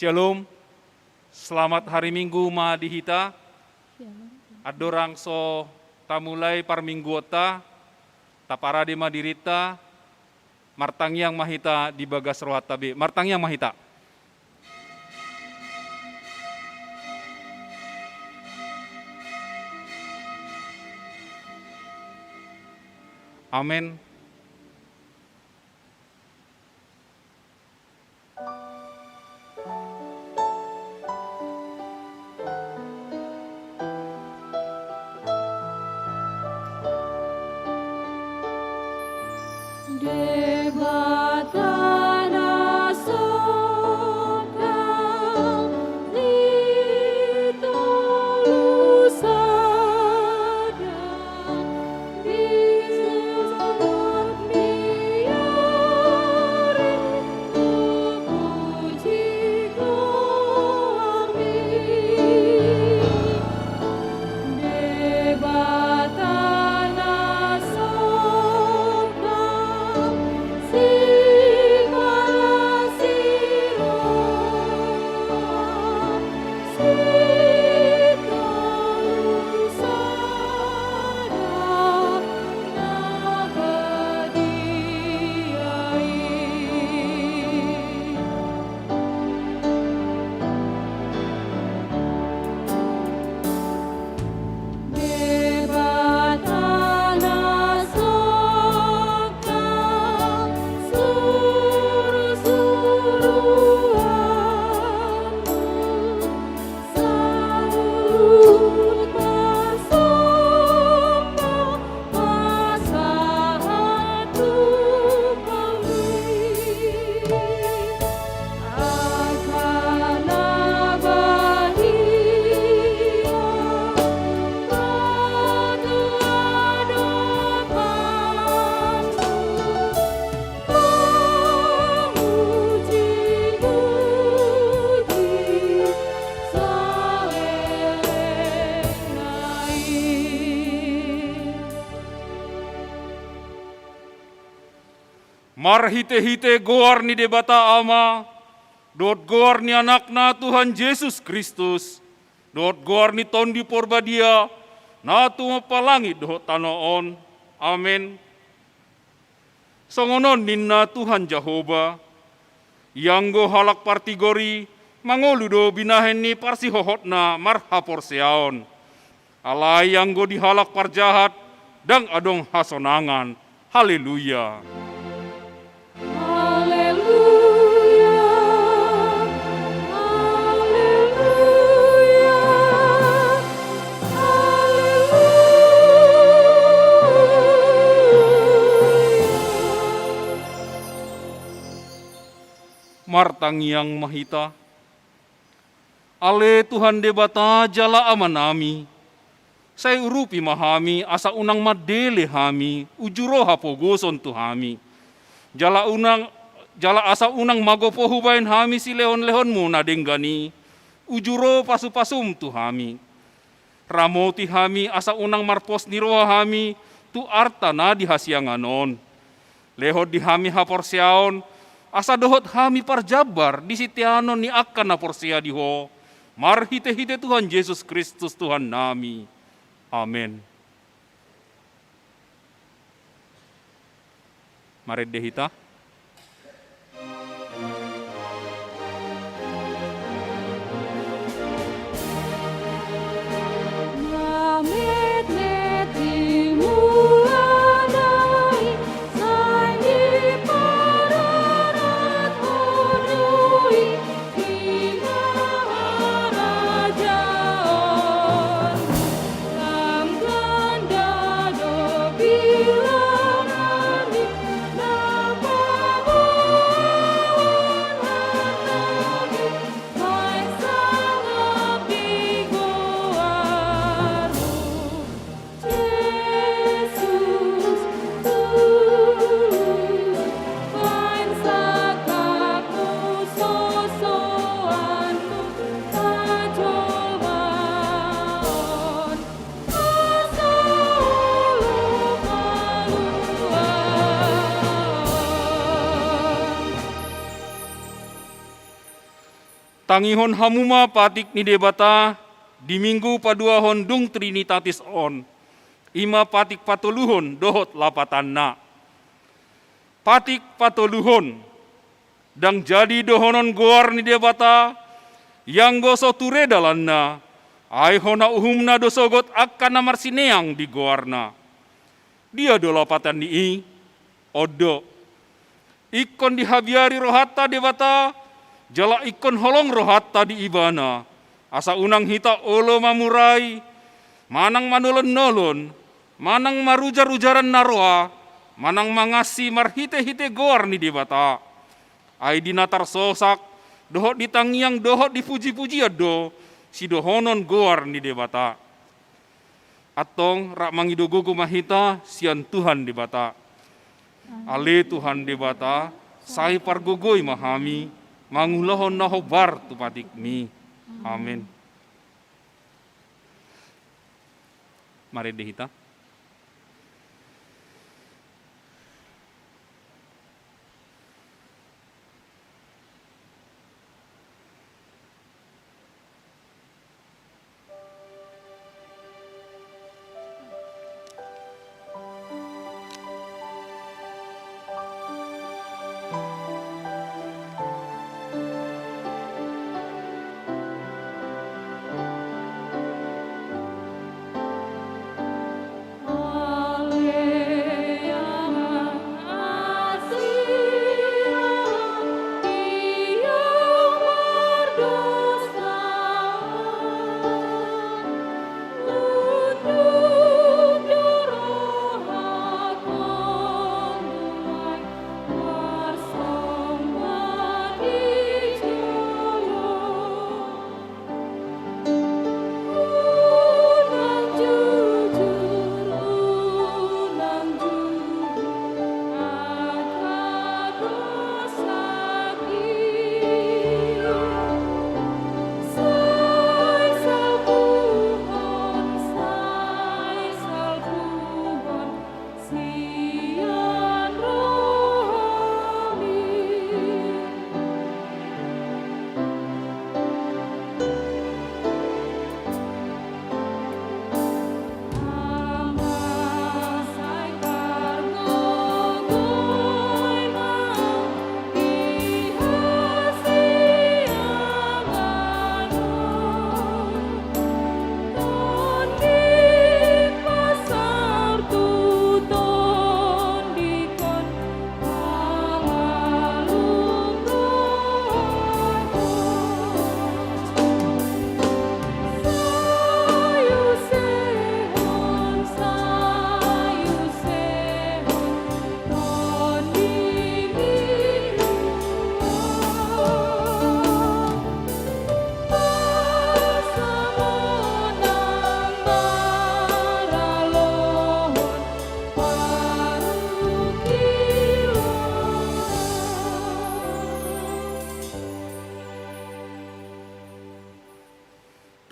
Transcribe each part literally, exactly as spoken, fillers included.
Syalom. Selamat hari Minggu ma di hita. Syalom. Andorang so tamulai parmingguonta, taparade ma dirinta, martangiang ma hita di bagas rohanta be. Martangiang ma hita. Amen. Debata na songkan, sitolu sada, Marhitehite goar ni Debata Ama, dohot goar ni Anakna Tuhan Jesus Kristus, dohot goar ni Tondi Porbadia, na tumompa langit dohot tano on. Amen. Songon on ninna Tuhan Jahowa, ianggo halak partigor i mangolu do binahen ni parsihohotna marhaporseaon. Alai anggo di halak parjahat ndang adong hasonangan. Haleluya. Haleluya. Haleluya. Haleluya. Martangiang ma hita. Ale Tuhan Debata jala Amanami, sai urupi ma hami asa unang mandele hami uju ro hapogoson tu hami. Jala unang, jala asa unang magopo hubahen hami silehonlehonmu na denggan i uju ro pasupasum tu hami. Ramoti hami asa unang marpos ni roha hami tu arta na di hasiangan on. Lehon di hami haporseaon, asa dohot hami parjambar di siteanon ni angka na porsea di Ho, marhitehite Tuhan Jesus Kristus Tuhannami. Amen. Marende hita. Tangihon hamu ma patik ni Debata di Minggu paduahon dung Trinitatis on, i ma patik patoluhon dohot lapatanna. Patik patoluhon. Ndang jadi dohonon goar ni Debata, ianggo so ture dalanna, ai hona uhumna do sogot angka na marsineang di goarna. Dia do lapatan ni i? On do. Ingkon dihabiari rohanta Debata, jala ingkon holong rohanta di Ibana, asa unang hita olo mamurai, manang manolon-nolon, manang marujar-ujaran na roa, manang mangansi marhite-hite goar ni Debata. Ai di na tarsosak, dohot di tangiang, dohot di puji-pujian do sidohonon goar ni Debata. Antong rap mangido gogo ma hita sian Tuhan Debata. Ale Tuhan Debata, sai pargogoi ma hami mangulahon na hombar tu patikmi. Amen. Marende hita.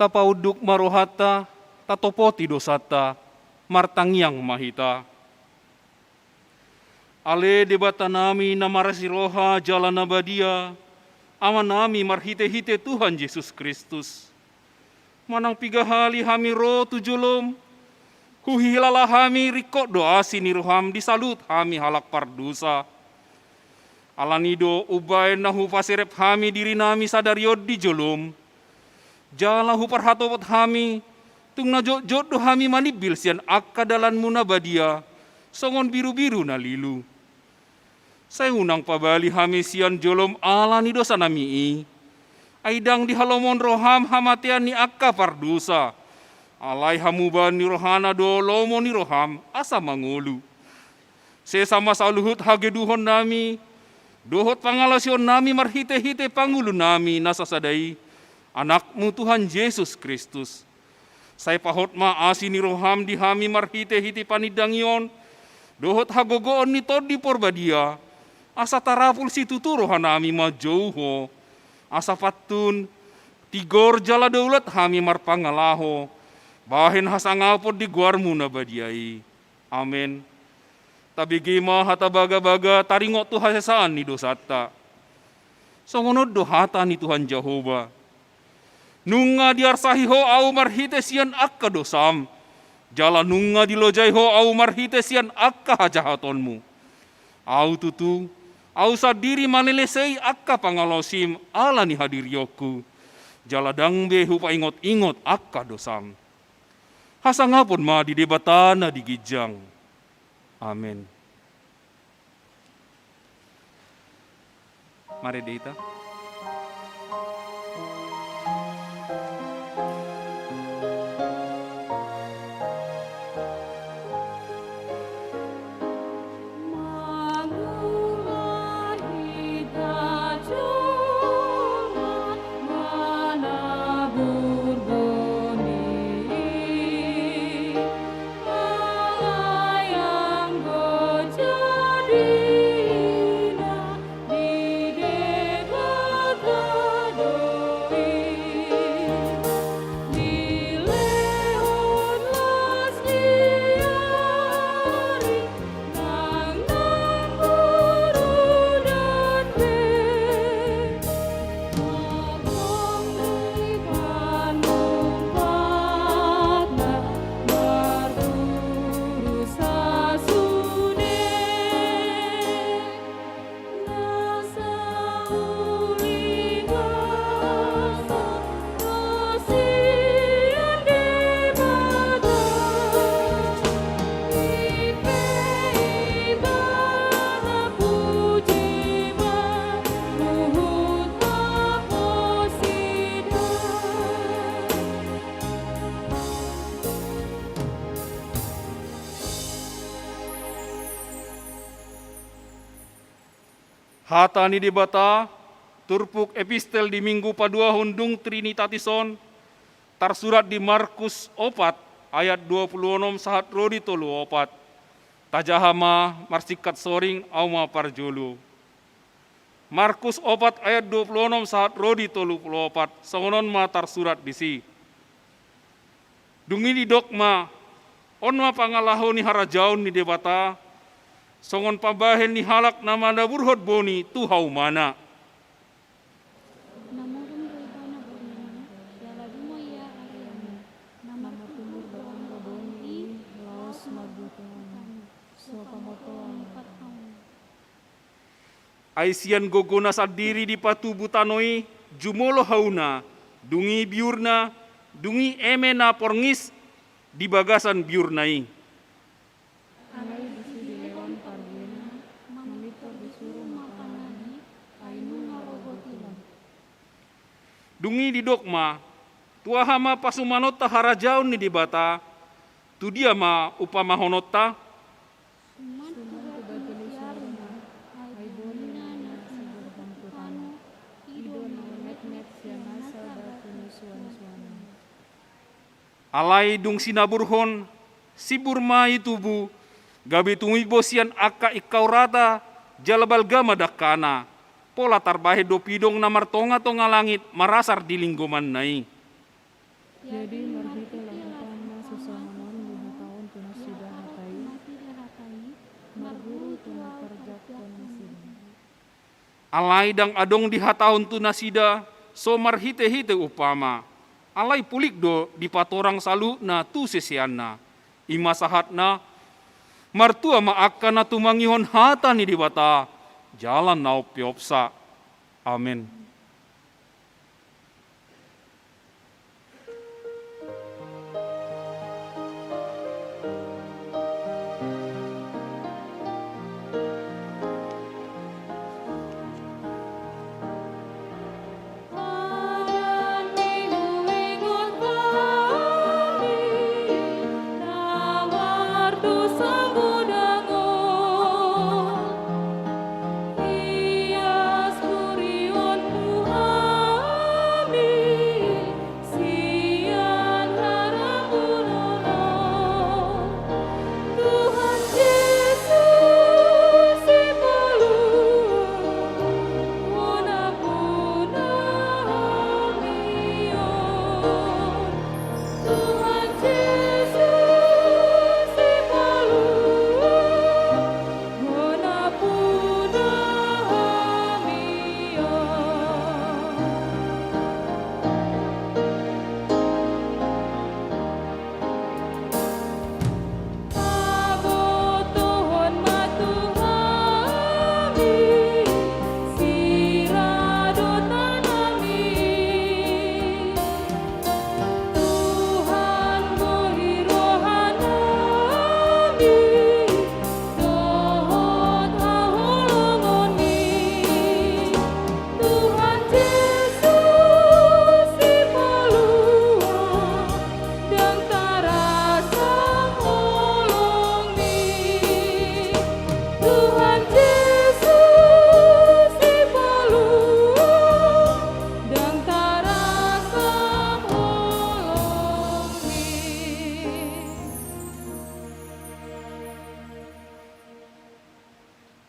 Tapaunduk ma rohanta, tatopoti dosanta, martangiang ma hita. Ale Debatanami na marasi roha jala na badia, Amanami marhite-hite Tuhan Jesus Kristus. Manang piga hali hami ro tu jolom, huhilala hami ringkot do asi ni roham di saluhut hami halak pardosa. Alani do umbaen na hupaserep hami dirinami sadari on di jolom. Jala huparhatopot hami, tung na jotjot do hami manimbil sian angka dalanmu na badia, songon birubiru na lilu. Sai unang pabali hami sian jolom ala ni dosanami i. Ai ndang dihalomohon roham hamatean ni angka pardosa. Alai hamubaon ni rohana do lomo ni roham asa mangolu. Sesa ma saluhut hageduhonnami, dohot pangalaosionnami marhite-hite pangulunami na sasada i, Anakmu Tuhan Jesus Kristus. Sai pahot ma asi ni roham di hami marhite-hite panindangion, dohot hagogoon ni Tondi Porbadia, asa tarapul situtu rohanami manjou Ho, asa pantun, tigor jala daulat hami marpangalaho, bahen hasangapon di goarmu na badia i. Amen. Tabege ma hata bagabaga taringot tu hasesaan ni dosanta. Songon on do hata ni Tuhan Jahowa: Nunga diarsahi ho ahu marhite sian angka dosam, jala nunga dilojai ho ahu marhite sian angka hajahatonmu. Ahu tutu, ahu sandiri manelesei angka pangalaosim ala ni hadirionku, jala ndang be hupaingot-ingot angka dosam. Hasangapon ma di Debata na di ginjang. Amen. Marende hita. Hata ni Debata, turpuk epistel di Minggu paduahon dung Trinitatis on, tarsurat di Markus opat ayat dua pulu onom sahat ro di tolu opat. Tajaha ma marsingkat soring, ahu ma parjolo. Markus opat ayat dua pulu onom sahat ro di tolu pulu opat, songon on ma tarsurat disi. Dung i didok ma: On ma pangalaho ni harajaon ni Debata songon pambahen ni halak na manaburhon boni tu haumana. Na modom do ibana boni i, jala dimo ia ariana. Na martumbur do anggo boni i laos marbutuhan, so pamotoan lipat hauna. Ai sian gogona sandiri dipatubu tano i, jumolo hauna, dung i biurna, dung i eme na porngis di bagasan biurna i. Alai disi dilehon parbue na, mamintor disuru ma pangan i, ai nunga rogot i. Dung i didok ma: Tu aha ma pasumanonta harajaon ni Debata? Tu dia ma umpamahononta? Suman tu batu ni siarna, ai boni na siburhon tu tano, i do na metmet sian nasa batu ni suansuanna. Alai dung sinaburhon, simbur ma i tubu, gabe tumimbo sian angka ingkau rata, jala balga ma dangkana, pola tarbahen do pidong na martongatonga langit marasar di linggomanna i. Jadi marhite lahotanna sisongon on dihatahon tu nasida hata i, marguru tu na tarjangkon nasida. Alai ndang adong dihatahon tu nasida so marhitehite umpama, alai pulik do dipatorang saluhutna tu siseanna. I ma sahatna. Martua ma angka na tumangihon hata ni Debata jala na umpeopsa. Amen.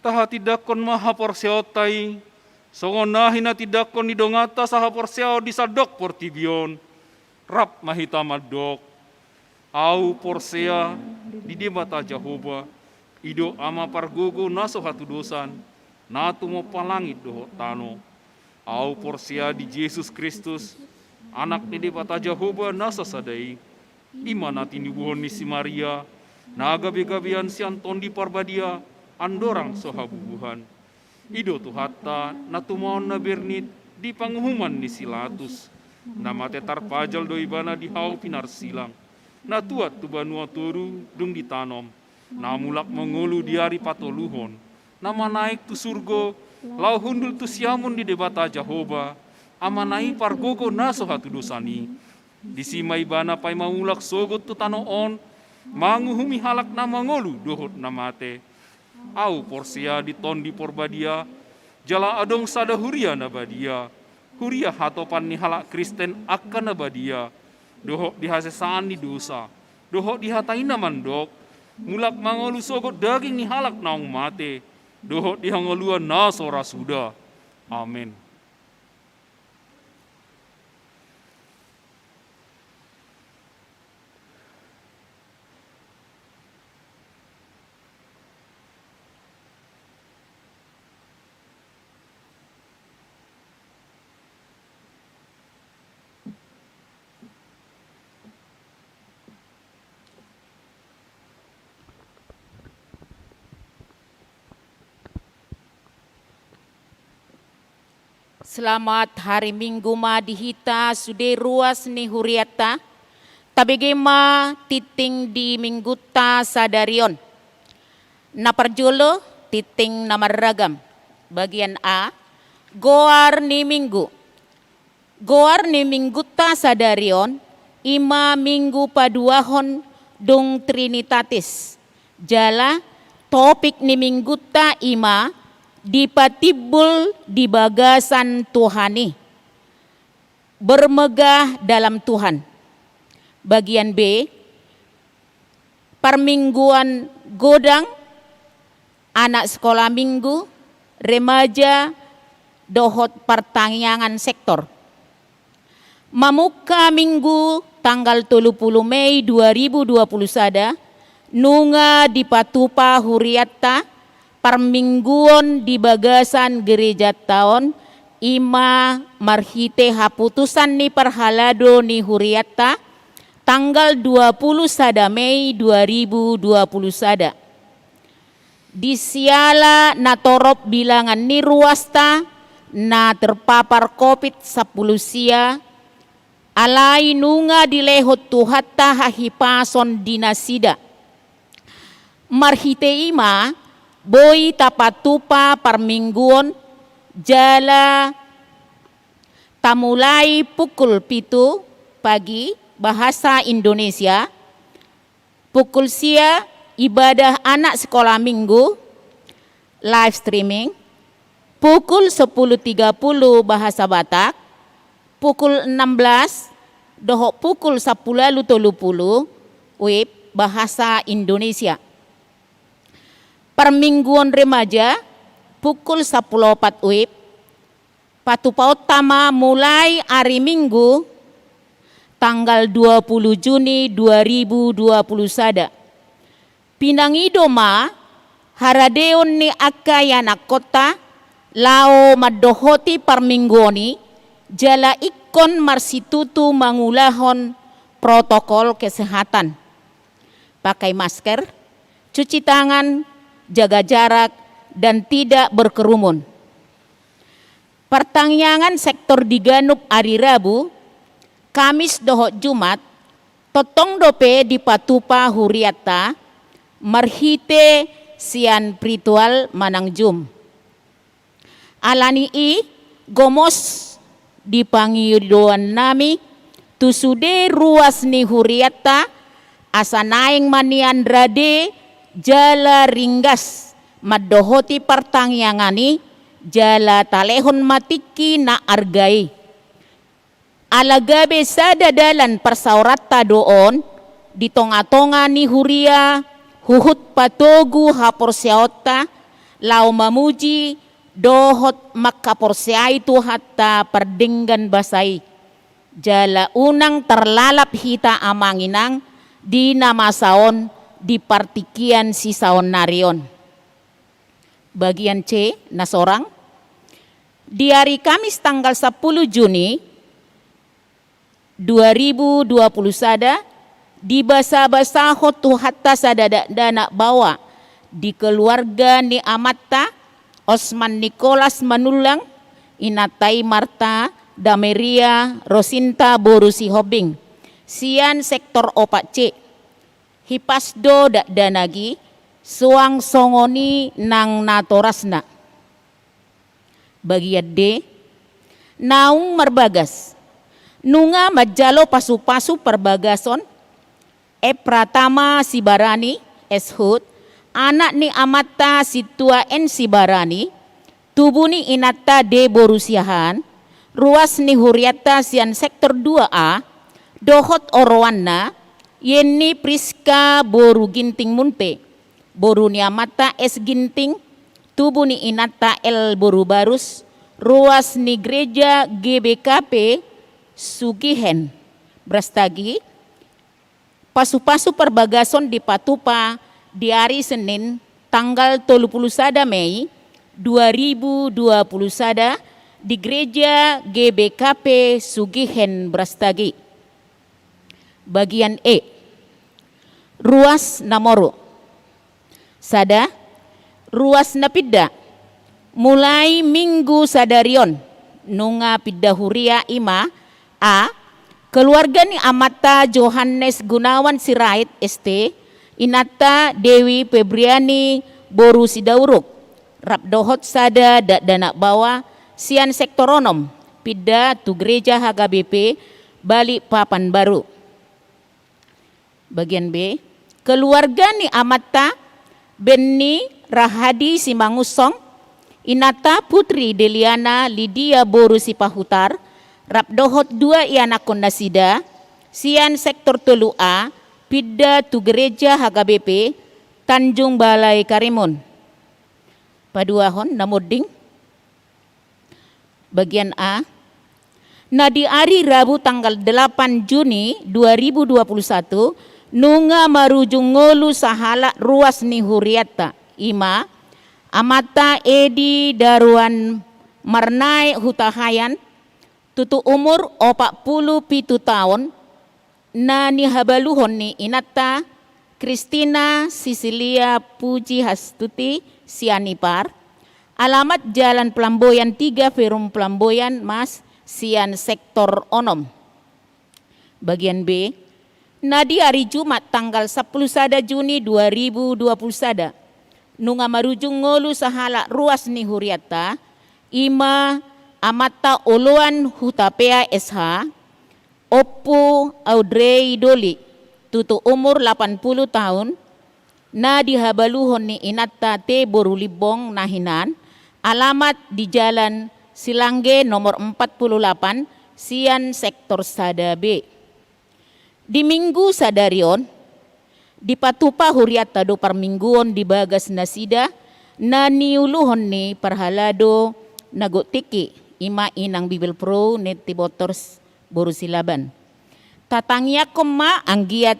Tahatindangkon ma haporseaonta i, songon na hinatindangkon ni donganta sahaporseaon di sandok portibi on. Rap ma hita mandok: Ahu porsea di Debata Jahowa, i do Ama pargogo na so hatudosan, na tumompa langit dohot tano. Ahu porsea di Jesus Kristus, Anak ni Debata Jahowa na sasada i, i ma na tinubuhon ni si Maria, na gabegabean sian Tondi Parbadia, andorang so habubuhan. I do Tuhanta, na tumaon na bernit di panguhuman ni si Latus, na mate tarpajal do ibana di hau pinarsilang, na tuat tu banua toru dung ditanom, na mulak mangolu di ari patoluhon, na manaek tu surgo, laho hundul tu siamun ni Debata Jahowa, Amana i pargogo na so hatudosan i. Disi ma ibana paima mulak sogot tu tano on, manguhumi halak na mangolu dohot na mate. Ahu porsea di Tondi Parbadia, jala adong sada huria na badia, huria hatopan ni halak Kristen angka na badia, dohot di hasesaan ni dosa, dohot di hata i na mandok: Mulak mangolu sogot daging ni halak naung mate, dohot di hangoluan na so ra suda. Amen. Selamat hari Minggu ma di hita sude ruas ni hurianta. Tabege ma tingting di Minggunta sadari on. Na parjolo, tingting na marragam. Bagian A, goar ni Minggu. Goar ni Minggunta sadari on, i ma Minggu paduahon dung Trinitatis. Jala topik ni Minggunta i ma dipatimbul di bagasan Tuhan i. Bermegah dalam Tuhan. Bagian B, parmingguon godang, anak sekolah minggu, remaja, dohot partangiangan sektor. Mamungka Minggu tanggal tolu pulu Mei dua ribu dua pulu sada, nunga dipatupa hurianta parmingguon di bagasan gerejanta on, i ma marhite haputusan ni parhalado ni hurianta, tanggal dua pulu sada Mei dua ribu dua pulu sada. Di siala natorop bilangan ni ruasta na terpapar Covid sampulu sia, alai nunga dilehon Tuhanta hahipason di nasida. Marhite i ma boi tapatupa parmingguon, jala tamulai pukul pitu pagi, bahasa Indonesia, pukul sia ibadah anak sekolah minggu, live streaming, pukul sepuluh tiga puluh bahasa Batak, pukul enam belas dohot pukul sampulu ualu tolu pulu WIB bahasa Indonesia. Parmingguon remaja, pukul sampulu opat WIB, patupaonta ma mulai ari Minggu tanggal dua pulu Juni dua ribu dua pulu sada. Pinangido ma haradeon ni angka ianakhonta laho mandohoti parmingguon i, jala ingkon marsitutu mangulahon protokol kesehatan. Pakai masker, cuci tangan, jaga jarak, dan tidak berkerumun. Partangiangan sektor di ganup ari Rabu, Kamis dohot Jumat, tongtong dope dipatupa hurianta marhite sian virtual manang Zoom. Alani i, gomos di pangidoannami tu sude ruas ni hurianta, asa naeng ma nian rade jala ringgas mandohoti partangiangan i, jala talehon ma tingki na arga i. Ala gabe sada dalan parsaoranta do on di tongatonga ni huria, huhut patogu haporseaonta, laho mamuji dohot mangkaporseai Tuhanta pardenggan basa i, jala unang tarlalap hita amang inang di na masa on di partingkian sisaonnari on. Bagian C, na sorang. Di ari Kamis tanggal sampulu Juni dua ribu dua puluh sada, dibasabasahon Tuhanta sada dakdanak baoa di keluarga ni amanta Osman Nikolas Manullang, inanta i Marta Dameria Rosinta boru Sihombing, sian sektor opat C. Hipas do dakdanak i, suang songon i nang natorasna. Bagian D, naung marbagas. Nunga manjalo pasupasu parbagason F. Pratama Sibarani, S Hut, anak ni amanta Sintua N Sibarani, tubu ni inanta D boru Siahaan, ruas ni hurianta sian sektor dua A, dohot oroanna, Yenny Priska boru Ginting Munte, boru ni amanta S Ginting, tubu ni inanta L boru Barus, ruas ni gereja G B K P Sugihen Brastagi. Pasupasu parbagason dipatupa di ari Senin tanggal tolu pulu sada Mei dua ribu dua pulu sada di gereja G B K P Sugihen Brastagi. Bagian E. Ruas na moru. Sada, ruas na pinda. Mulai Minggu sadari on, nunga pinda huria i ma: A. Keluarga ni amanta Johannes Gunawan Sirait, S T, inanta Dewi Febriani boru Sidauruk, rap dohot sada dakdanak baoa sian sektor onom, pinda tu gereja H K B P Balikpapan Baru. Bagian B, keluarga ni amanta Benny Rahadi Simangunsong, inanta Putri Deliana Lidia boru Sipahutar, rap dohot dua ianakhon nasida, sian sektor tolu A, pinda tu gereja H K B P Tanjung Balai Karimun. Paduahon na monding. Bagian A. Na di ari Rabu tanggal delapan Juni dua ribu dua puluh satu, nunga marujung ngolu sahalak ruas ni hurianta, i ma amanta Edi Daruan Marnae Hutahaean, tutu umur opat pulu pitu taon, na nihabaluhon ni inanta Kristina Sisilia Puji Hastuti Sianipar, alamat Jalan Pelamboyan tiga, Perum Pelamboyan Mas, sian sektor onom. Bagian B, na di ari Jumat tanggal sampulu sada Juni dua ribu dua pulu sada, nunga marujung ngolu sahalak ruas ni hurianta, i ma amanta Oloan Hutapea S H, Ompu Audrey Doli, tutu umur lapan pulu taon, na dihabaluhon ni inanta T boru Limbong na hinan, alamat di Jalan Silangge nomor empat puluh delapan, sian sektor sada B. Di Minggu sadari on, dipatupa hurianta do parmingguon di bagas nasida na niuluhon ni parhalado na gok tingki, i ma inang Bibel Pro Neti Botors boru Silaban. Tatangiangkon ma anggiat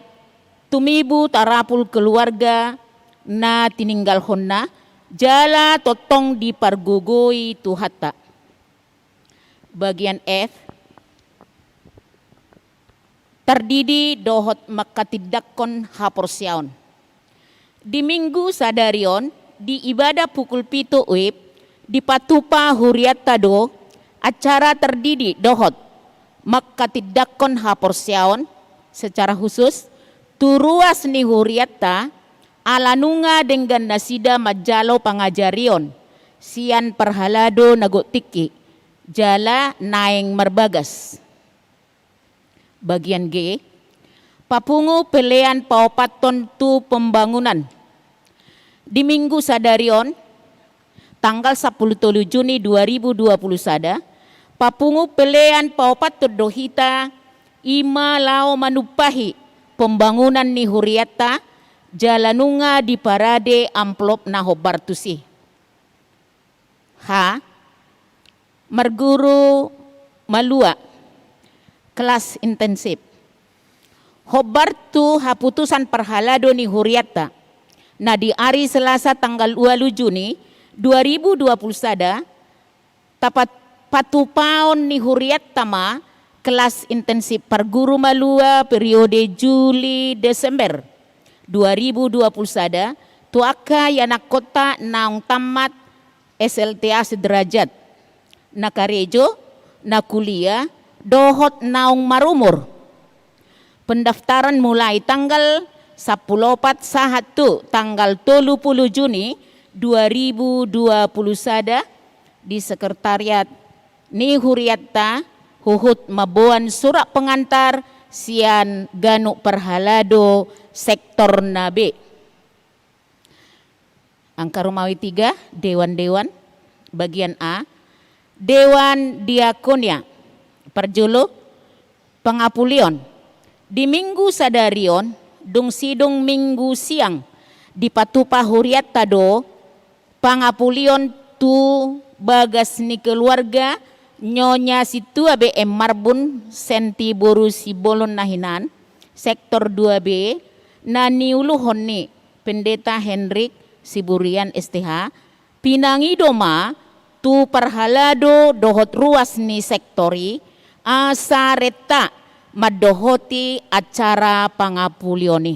tumibu tarapul keluarga na tininggalhonna, jala tongtong dipargogoi Tuhanta. Bagian F, tardidi dohot manghatindanghon haporseaon. Di Minggu sadari on, di ibadah pukul pitu wib, dipatupa hurianta do acara tardidi dohot manghatindanghon haporseaon, secara khusus tu ruas ni hurianta, ala nunga denggan nasida manjalo pangajarion sian parhalado na gok tingki jala naeng marbagas. Bagian G, papungu pelean paopathon tu pembangunan. Di Minggu sadari on, tanggal sampulu tolu Juni dua ribu dua pulu sada, papungu pelean paopathon do hita, i ma laho manumpahi pembangunan ni hurianta, jala nunga diparade amplop na hombar tusi. H. Marguru malua, kelas intensif. Hombar tu haputusan parhalado ni hurianta, na di ari Selasa tanggal ualu Juni dua ribu dua puluh sada, tapat-, patupaon ni hurianta ma kelas intensif parguru malua periode Juli-Desember dua ribu dua puluh sada, tu angka ianakkonta naung tammat S L T A sederajat, na karejo, na kuliah, dohot naung marumur. Pendaftaran mulai tanggal sampulu opat sahat tu tanggal tolu pulu Juni dua ribu dua pulu sada di sekretariat ni hurianta, huhut mamboan surat pengantar sian ganup parhalado sektor na be. Angka rumawi tiga, dewan-dewan. Bagian A, Dewan Diakonia. Parjolo, pangapulion. Di Minggu sadari on, dung sidung Minggu siang, dipatupa hurianta do pangapulion tu bagas ni keluarga Nyonya Sintua B M Marbun, Senti boru Simbolon na hinan, sektor dua B, na niuluhon ni Pendeta Henrik Siburian S T H, pinangido ma tu parhalado dohot ruas ni sektor i, asa renta mandohoti acara pangapulion i.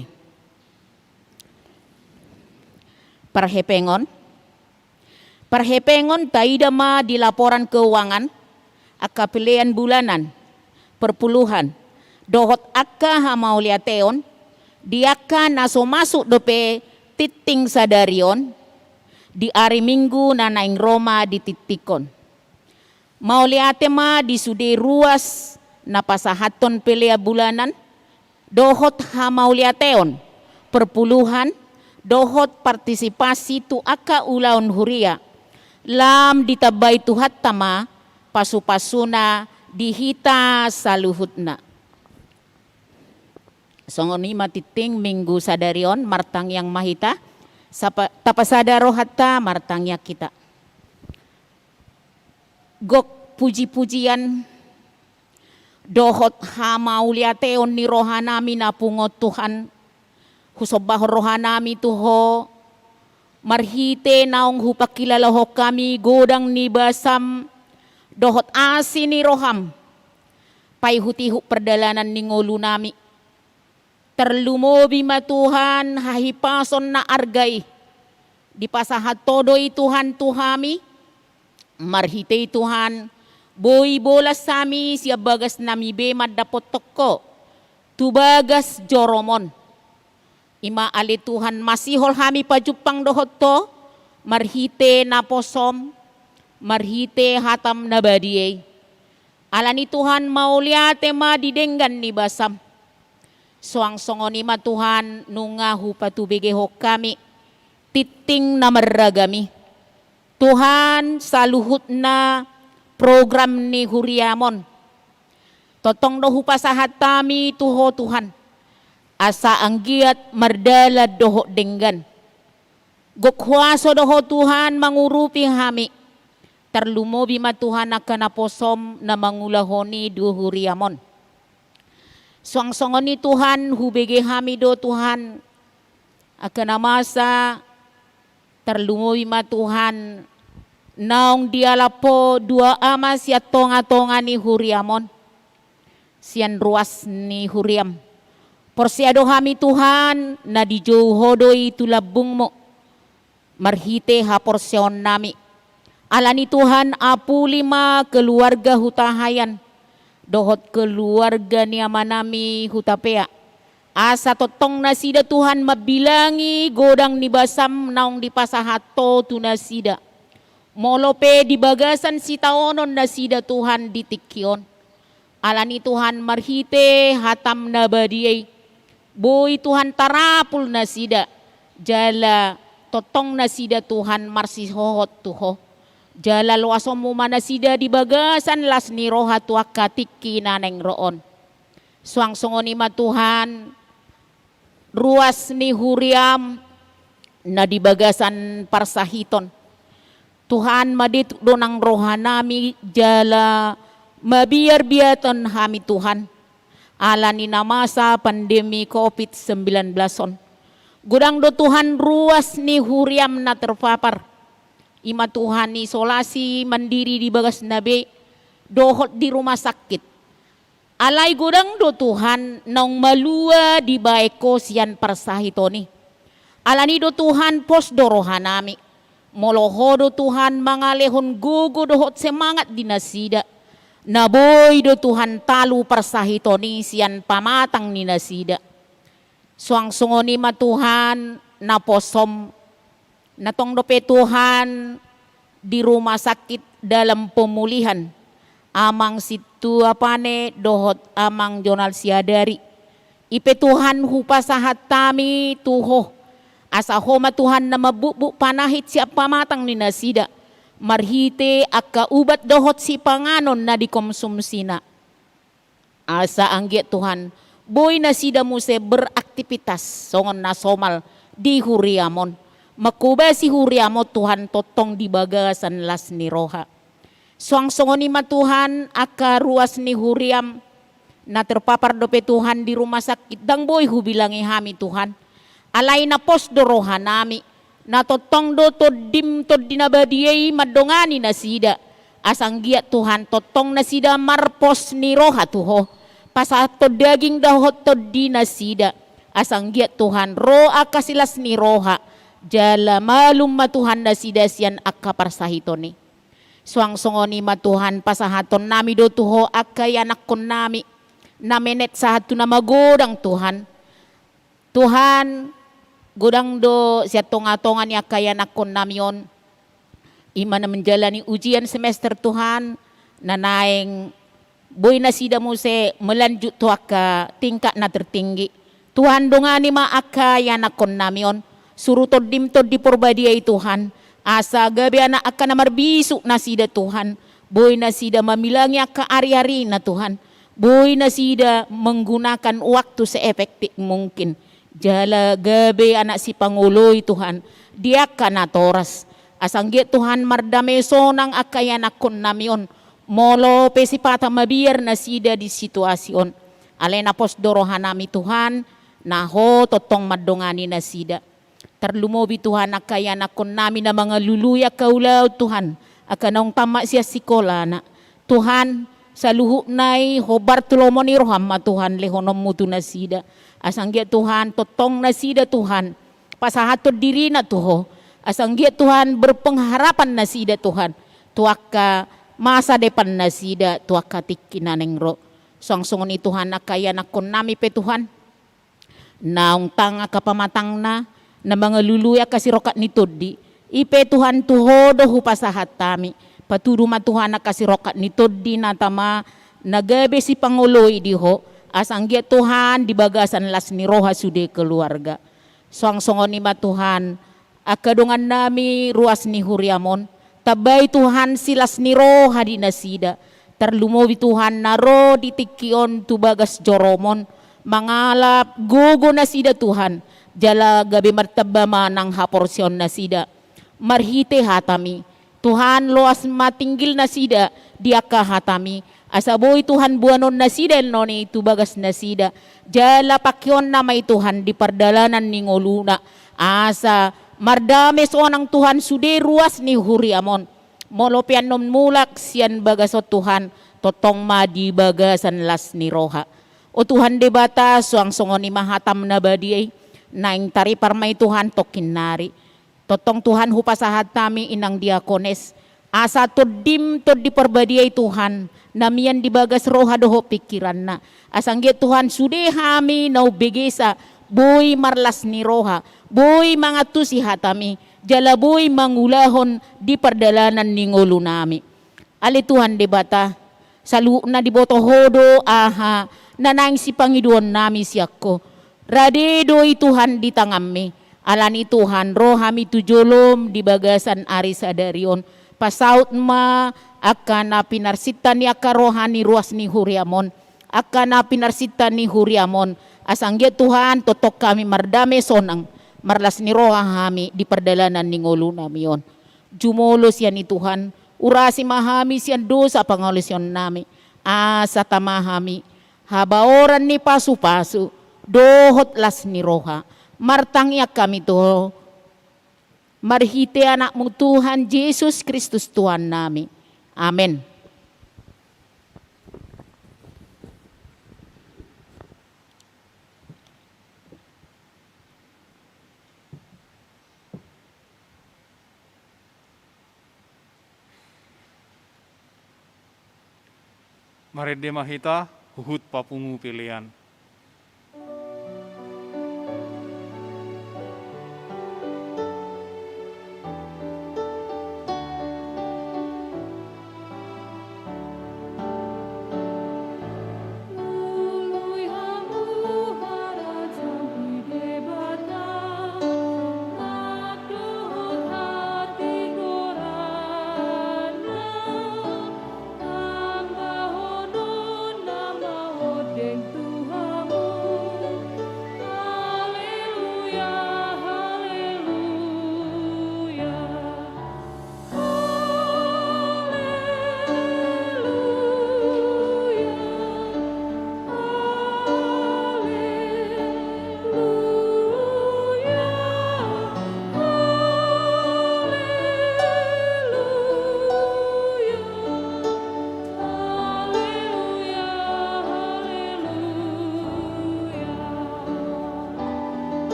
Parhepengon. Parhepengon taida ma di laporan keuangan, angka pelean bulanan, perpuluhan, dohot angka hamauliateon, di angka na so masuk dope tingting sadari on, di ari Minggu na naeng ro ma ditingtingkon. Mauliate ma di sude ruas na pasahathon pelean bulanan, dohot hamauliateon, perpuluhan, dohot partisipasi tu angka ulaon huria. Lam ditambai Tuhanta ma pasupasuna di hita saluhutna. Songon i ma tingting Minggu sadari on, martangiang ma hita. Sapa-, tapasada rohanta, martangiang hita. Gok puji-pujian dohot hamauliateon ni rohanami na pungu on, Tuhan, husombahon rohanami tu Ho, marhite naung hupangkilalahon hami godang ni basam dohot asi ni roham, paihut-ihut pardalanan ni ngolunami. Tarlumobi ma Tuhan hahipason na arga i. Dipasahat Ho do i Tuhan tu hami. Marhite i Tuhan, boi bolas hami sian bagasnami be mandapothon Ho tu bagas jorom on. I ma ale Tuhan masihol hami pajumpang dohot Ho, marhite naposom, marhite hatam na badia i. Alani Tuhan mauliate ma di denggan ni basam. Suang songon i ma Tuhan nunga hupatubegehon hami tingting na marragam i. Tuhan, saluhutna program ni huriam on tongtong do hupasahat hami tu Ho Tuhan, asa anggiat mardalan dohot denggan. Gok huaso do Ho Tuhan mangurupi hami. Tarlumobi ma Tuhan angka naposom na mangulahon i di huriam on. Suang songon i Tuhan hubege hami do Tuhan angka na masa, tarlumobi ma Tuhan naung dialap Ho dua ama sian tonga-tonga ni huriam on, sian ruas ni huriam. Porsea do hami Tuhan na dijou Ho do i tu lambungmu marhite haporseaonnami. Alani Tuhan apuli ma keluarga hutahaean dohot keluarga ni amanami hutapea. Asa tongtong nasida Tuhan mambilangi godang ni basam naung dipasahat Ho tu nasida. Molo pe di bagasan sitaonon nasida Tuhan di tingki on. Alani Tuhan marhite hatam na badia i, boi Tuhan tarapul nasida, jala tongtong nasida Tuhan marsihohot tu Ho. Jala loasonmu ma nasida di bagasan las ni roha tu angka tingki na naeng ro on. Suang songon i ma Tuhan, ruas ni huriam na di bagasan parsahiton. Tuhan, madetuk do nang rohanami jala mabiar-biaton hami Tuhan, ala ni na masa pandemi covid sembilan belas on. Godang do Tuhan ruas ni huriam na terpapar, i ma Tuhan isolasi mandiri di bagasna be dohot di rumah sakit. Alai godang do Tuhan naung malua dibaen Ho sian parsahiton i. Alani do Tuhan pos do rohanami, molo Ho do Tuhan mangalehon gogo dohot semangat di nasida, na boi do Tuhan talu parsahiton i sian pamatang ni nasida. Suang songon i ma Tuhan na posom, na tong dope Tuhan di rumah sakit dalam pemulihan, Amang Sintua Pane dohot Amang Jonal Siadari. I pe Tuhan hupasahat hami tu Ho, asa Ho ma Tuhan na mambukbuk panahit sian pamatang ni nasida, marhite angka ubat dohot sipanganon na dikonsumsina. Asa anggiat Tuhan, boi nasida muse beraktivitas songon na somal di huriam on. Mangkobasi huriam on Tuhan tongtong di bagasan las ni roha. Suang songon i ma Tuhan angka ruas ni huriam na terpapar dope Tuhan di rumah sakit, ndang boi hubilangi hami Tuhan. Alai na pos do rohanami, na tongtong do Tondim Tondi na badia i mandongani nasida. Asa anggiat Tuhan tongtong nasida marpos ni roha tu Ho. Pasahathon daging dohot tondi nasida. Asa anggiat Tuhan ro angka silas ni roha. Jala malum ma Tuhan nasida sian angka parsahiton i. Suang songon i ma Tuhan pasahatonnami do tu Ho angka ianakkonnami. Na menet sahat tu na magodang Tuhan. Tuhan, godang do sian tonga-tonga ni angka ianakkonnami on, i ma na menjalani ujian semester Tuhan, na naeng boi nasida muse melanjut tu angka tingkat na tertinggi. Tuhan, dongani ma angka ianakkonnami on, suru Tondim Tondi Porbadia i Tuhan, asa gabe anak angka na marbisuk nasida Tuhan, boi nasida mamilangi angka ari-arina Tuhan. Boi nasida menggunakan waktu seefektif mungkin. Jala gabe anak sipangoloi Tuhan, di angka natoras. Asa anggiat Tuhan mardame sonang angka ianakkonnami on, molo pe sipata mabiar nasida di situasi on. Alai na pos do rohanami Tuhan, na Ho tongtong mandongani nasida. Tarlumobi Tuhan angka ianakkonnami na mangalului angka ulaon Tuhan, angka naung tamat sian sikolana. Tuhan, saluhutna i hombar tu lomo ni roham ma Tuhan lehononmu tu nasida. Asa anggiat Tuhan tongtong nasida Tuhan pasahathon dirina tu Ho. Asa anggiat Tuhan berpengharapan nasida Tuhan tu angka masa depan nasida tu angka tingki na naeng ro. Suang songon i Tuhan angka ianakkonnami pe Tuhan. Naung tang angka pamatangna, na mangalului angka sirongkap ni tondi, i pe Tuhan tu Ho do hupasahat hami. Patudu ma Tuhan angka sirongkap ni tondi na tama, na gabe sipangoloi di Ho, asa anggiat Tuhan di bagasan las ni roha sude keluarga. Suang songon i ma Tuhan, angka dongannami ruas ni huriam on, tambai Tuhan silas ni roha di nasida. Tarlumobi Tuhan na ro di tingki on tu bagas jorom on, mangalap gogo nasida Tuhan, jala gabe martamba ma nang haporseaon nasida. Marhite hatami, Tuhan, loas ma tinggil nasida di angka hatami, asa boi Tuhan boanon nasida annon i tu bagas nasida, jala pangkeonna ma i Tuhan di pardalanan ni ngoluna, asa mardame sonang Tuhan sude ruas ni huriam on. Molo pe annon mulak sian bagas on Tuhan, tongtong ma di bagasan las ni roha. O Tuhan Debata, suang songon i ma hatam na badia i, naeng taripar ma i Tuhan tongkin nari. Tongtong Tuhan hupasahat hami inang diakones, asa Tondim Tondi Porbadia i Tuhan, na mian di bagas roha dohot pingkiranna. Asa anggiat Tuhan sude hami na umbegesa, boi marlas ni roha, boi mangantusi hatami, jala boi mangulahon di pardalanan ni ngolunami. Ale Tuhan Debata, saluhutna diboto Ho do aha na naeng sipangidoannami sian Ho. Rade do i Tuhan di tanganmi. Alani Tuhan, ro hami tu jolom di bagasan ari sadari on. Pasaut ma angka na pinarsinta ni angka roha ni ruas ni huriam on, angka na pinarsinta ni huriam on. Asa anggiat Tuhan, tongtong hami mardame sonang, marlas ni roha hami di pardalanan ni ngolunami on. Jumolo sian i Tuhan, urasi ma hami sian dosa pangalaosionnami, asa tama hami habaoran ni pasupasu dohot las ni roha. Martangiang hami tu Ho marhite Anakmu Tuhan Jesus Kristus Tuhannami. Amen. Marende ma hita huhut papungu pelean.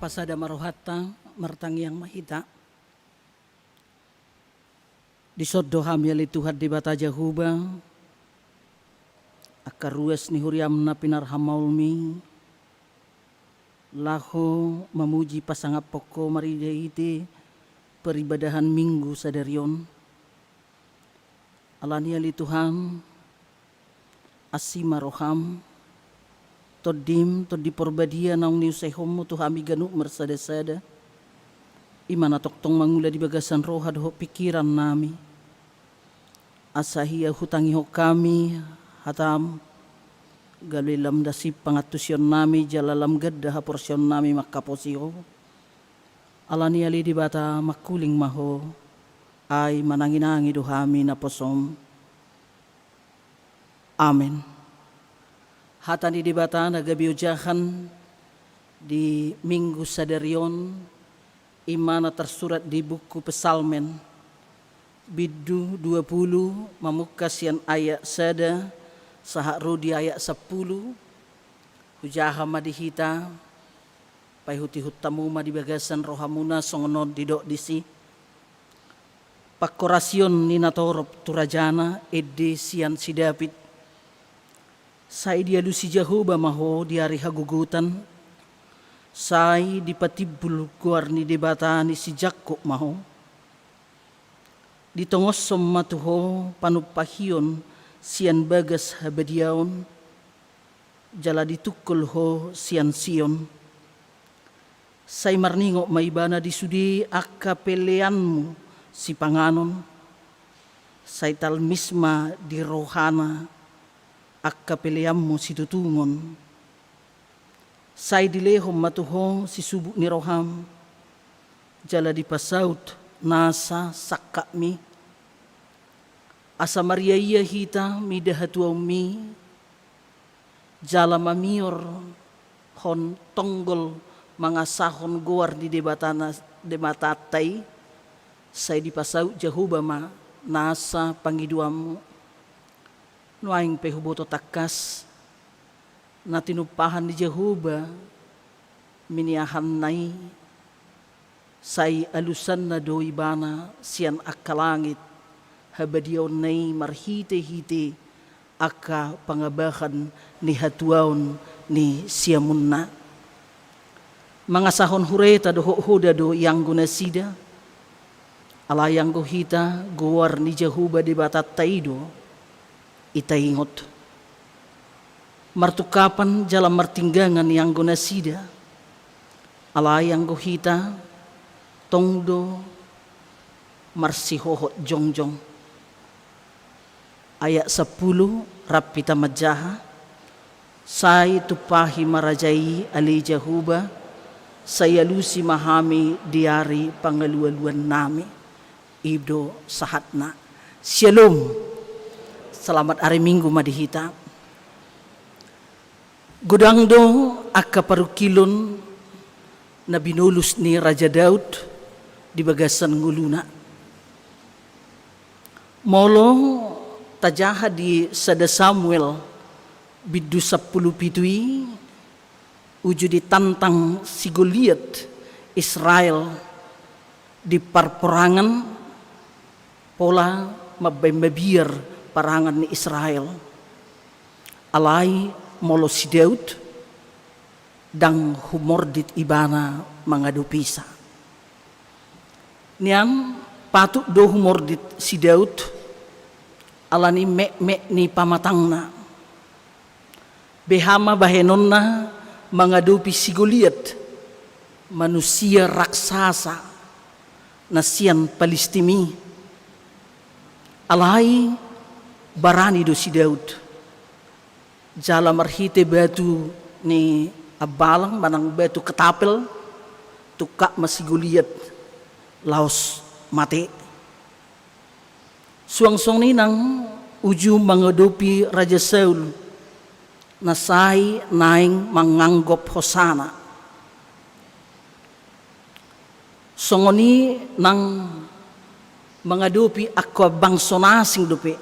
Pasada ma rohanta, martangiang ma hita. Dison do hami ale Tuhan Debata Jahowa, angka ruas ni huriam na pinarhamaolmi, laho mamuji pasangaphon Ho marhite-hite peribadahan Minggu sadari on. Alani ale Tuhan, asi ma roham, Tondim, Tondi Porbadia naung niusehonmu tu hami ganup marsada-sada, i ma na tongtong mangula di bagasan roha dohot pingkiran nami. Asa ia hutangihon hami hatam, gabe lam dasi pangantusion nami jala lam ganda haporseaon nami mangkaposi Ho. Alani ale Debata, mangkuling ma Ho, ai manangi-nangi do hami naposom. Amen. Hata ni Debata na gabe ojahan di Minggu sadari on, i ma na tarsurat di buku Psalmen, bindu dua pulu, mamungka sian ayat sada sahat ro di ayat sampulu. Hujaha ma di hita, paihut-ihut hamu ma di bagasan rohamuna songon on didok disi. Panghorasion ni natorop tu rajana, ende sian si David. Sai dialusi Jahowa ma ho di ari hagogotan, sai dipatimbul goar ni Debata ni si Jakkob ma ho. Ditongoshon ma tu ho panumpahion sian bagas habadiaon, jala ditungkol ho sian Sion. Sai marningot ma ibana di sude angka peleanmu sipanganon, sai talmis ma di rohana angka peleanmu situtungon. Sai dilehon ma tu ho sisubuk ni roham, jala dipasaut nasa sangkapmi. Asa mariaia hita mida hatuaonmi, jala mamiorhon tonggol mangasahon goar ni Debatana, Debatanta i, sai dipasaut Jahowa ma nasa pangidoanmu. Nuaeng pe huboto tangkas, na tinumpahan ni Jahowa miniahanna i, sai alusanna do ibana sian angka langit habadiaonna i marhite-hite angka pangabahan ni hatuaon ni siamunna. Mangasahon hureta dohot hoda do ianggo nasida, alai anggo hita goar ni Jahowa Debatanta i do itaingot. Martungkapan jala martinggangan ianggo nasida, alai anggo hita tong do marsihohot jongjong. Ayat sampulu, rap hita manjaha. Sai tumpahi ma raja i ale Jahowa, sai alusi ma hami di ari pangalualuannami. I do sahatna. Syalom. Selamat hari Minggu ma di hita. Godang do angka parungkilon na binolus ni Raja Daud di bagasan ngoluna. Molo tajaha di sada Samuel bindu sampulu pitu i, uju ditantang si Goliat Israel di parporangan, pola mambaen mabiar parangan ni Israel. Alai molo si Daud, ndang humordit ibana mangadopisa. Nian patut do humordit si Daud, alani mekmek ni pamatangna. Beha ma bahenonna mangadopi si Goliat, manusia raksasa na sian Palistim i. Alai barani do si Daud. Jala marhite batu ni ambalang manang batu ketapel, tungkap ma si Goliat laos mate. Suang songon i nang uju mangadopi Raja Saul, na sai naeng manganggop hosana. Songon i nang mangadopi angka bangso na asing dope,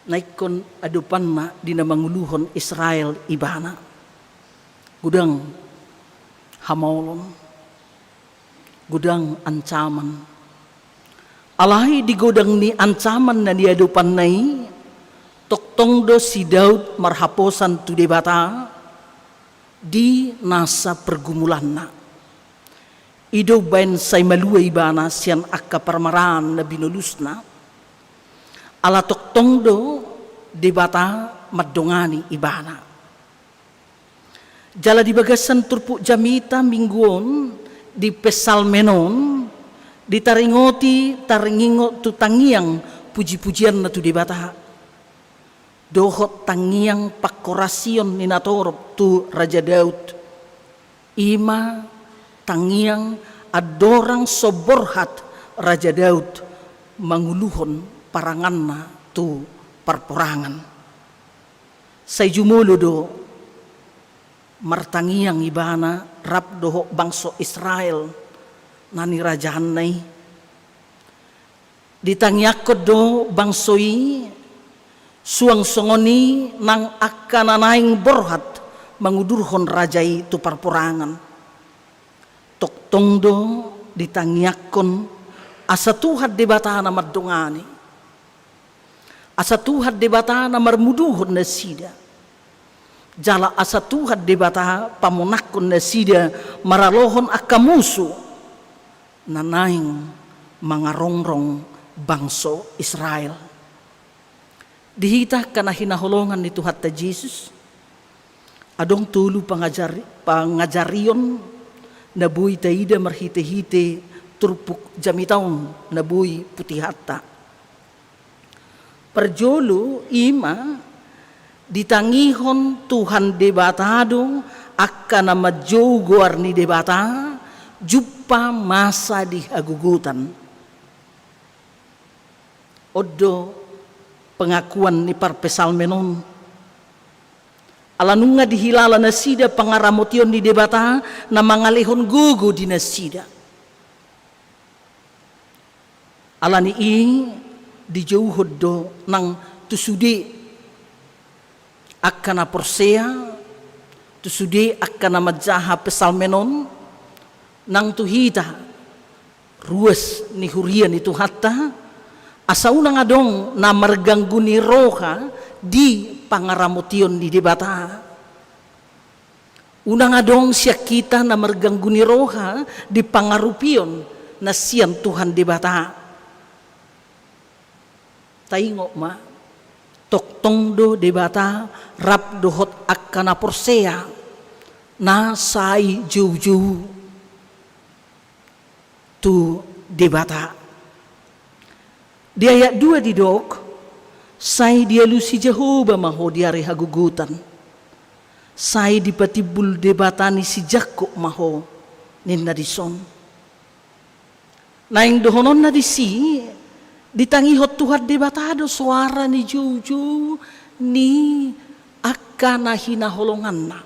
na ingkon adopanna di na manguluhon Israel ibana. Godang Hamaolon, godang ancaman. Alai di godang ni ancaman na niadopanna i, tongtong do si Daud marhaposan tu Debata di nasa pergumulanna. I do umbaen sai malua ibana sian angka parmaraan na binolusna. Ala tongtong do Debata mandongani ibana. Jala di bagasan turpuk jamita minggu on, di Psalmen on, ditaringoti taringot tu tangiang puji-pujianna tu Debata. Dohot tangiang panghorasion ni natorop tu Raja Daud. I ma tangiang andorang so borhat Raja Daud manguluhon paranganna tu parporangan. Sai jumolo do martangiang ibana rap dohot bangso Israel na nirajaanna i. Ditangiangkon do bangso i suang songon i nang angka na naeng borhat mangudurhon raja i tu parporangan. Tongtong do ditangiangkon asa Tuhan Debata na mandongani. Asa Tuhan Debata na marmuduhon nasida. Jala asa Tuhan Debata pamonangkon nasida maralohon angka musu na naeng mangarongrong bangso Israel. Di hita angka na hinaholongan ni Tuhanta Jesus, adong tolu pangajari-, pangajarion na boi taida marhite-hite turpuk jamita on na boi putihanta. Parjolo i ma ditangihon Tuhan Debata do angka na manjou goar ni Debata jumpa masa di hagogotan. On do pengakuan ni parpsalmen on. Ala nunga dihilala nasida pangaramotion ni Debata na mangalehon gogo di nasida. Ala ni i dijouhon do nang tu sude angka na porsea, tu sude angka na manjaha psalmen on, nang tu hita ruas ni huria ni Tuhanta, asa unang adong na marganggu ni roha di pangaramotion ni Debata. Unang adong sian hita na marganggu ni roha di pangarupion na sian Tuhan Debata. Taingot ma, tongtong do Debata rap dohot angka na porsea na sai joujou tu Debata. Di ayat dua didok, sai dialusi Jahowa ma ho di ari hagogotan. Sai dipatimbul Debata ni si Jakkob ma ho, ninna dison. Naeng dohononna disi, ditangihon Tuhan Debata do soara ni joujou ni angka na hinaholonganna.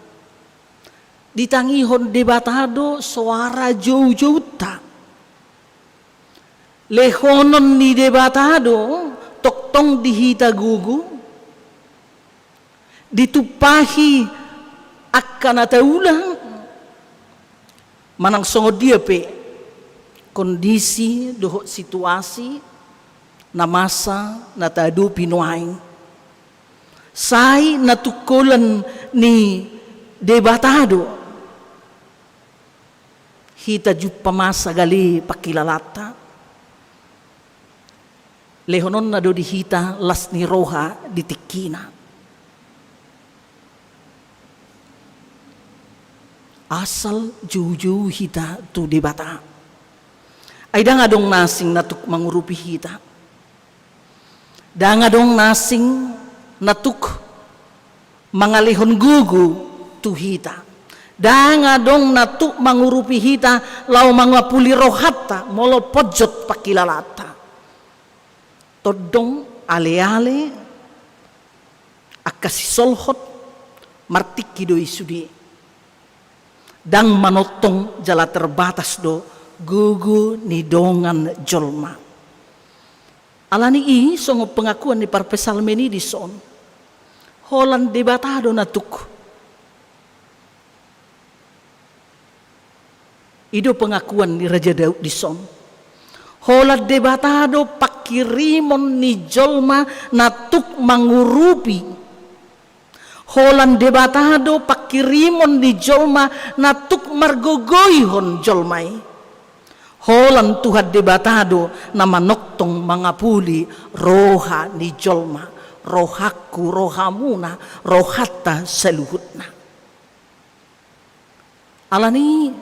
Ditangihon Debata do soara joujounta. Lehonon ni Debata do tongtong di hita gogo. Ditumpahi angka na taula manang songon dia pe kondisi dohot situasi na masa na taadopi nuaeng. Sai na tungkolan ni Debata do hita jumpa masa gale pangkilalaanta. Lehononna do di hita las ni roha di tingkina. Asal joujou hita tu Debata. Ai ndang adong na asing na tuk mangurupi hita. Ndang adong na asing na tuk mangalehon gogo tu hita. Ndang adong na tuk mangurupi hita laho mangapuli rohanta molo ponjot pangkilalaanta. Tondong aleale angka sisolhot martingki do i sude. Ndang manongtong jala terbatas do gogo ni dongan jolma. Ala ni i songon pengakuan ni parpsalmen i dison, holan Debata do na tuk. I do pengakuan ni Raja Daud dison. Holan Debata do pangkirimon ni jolma na tuk mangurupi. Holan Debata do pangkirimon ni jolma na tuk margogoihon jolma i. Holan Tuhan Debata do na manongtong mangapuli roha ni jolma, rohangku, rohamuna, rohanta saluhutna. Alani i,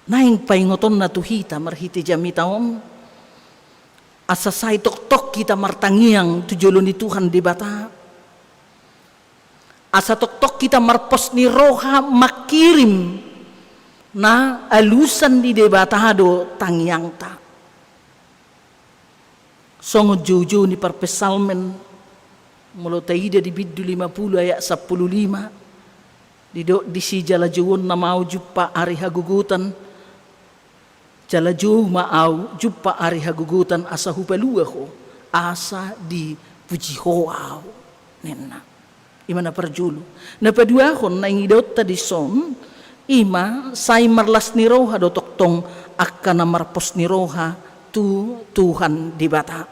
naeng paingotonna tu hita marhite jamita on, asa sai tongtong hita martangiang tu jolo ni Tuhan Debata. Asa tongtong hita marpos ni roha mangkirim na alusan ni Debata do tangiangta. Songon joujou ni parpsalmen, molo taida di bindu lima pulu ayat sampulu lima, didok disi: Jala jouonna ma au jumpa ari hagogotan, jala jou ma au jumpa ari hagogotan asa hupalua ho, asa dipuji ho au, ninna. I ma na parjolo. Na paduahon naeng idaonta dison, i ma sai marlas ni roha do tongtong angka na marpos ni roha tu Tuhan Debata.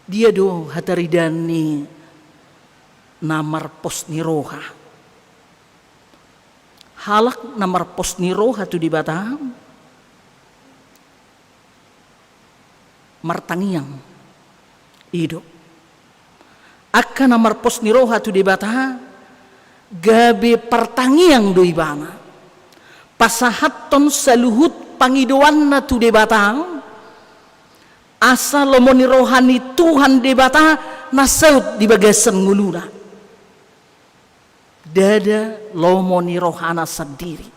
Dia do hataridaan ni na marpos ni roha? Halak na marpos ni roha tu Debata martangiang. I do. Angka na marpos ni roha tu Debata gabe partangiang do ibana. Pasahathon saluhut pangidoanna tu Debata, asa lomo ni roha ni Tuhan Debata na saut di bagasan ngoluna. Ndada lomo ni rohana sandiri.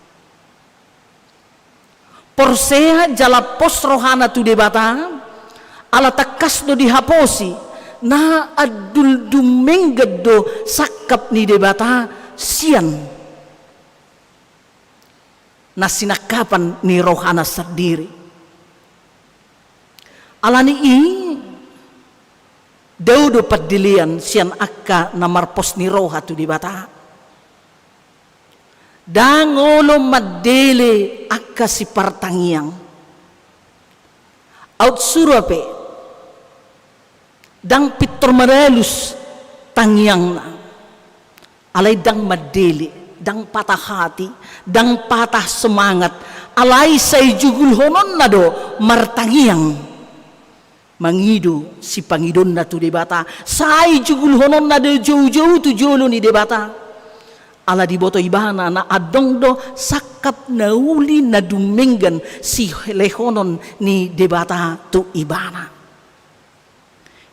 Porsea jala pos rohana tu Debata, ala tangkas do dihaposi, na andul dumenggan do sangkap ni Debata sian na sinangkapan ni rohana sandiri. Alani i, dao do pandelean sian angka na marpos ni roha tu Debata. Ndang olo mandele angka sipartangiang. Aut sura pe, ndang pintor manalus tangiangna. Alai ndang mandele, ndang patah hati, ndang patah semangat. Alai sai jugulhononna do martangiang. Mangido sipangidoanna tu Debata, sai jugulhononna do joujou tu jolo ni Debata. Ala diboto ibana na adong do sangkap na uli na dumenggan silehonon ni Debata tu ibana.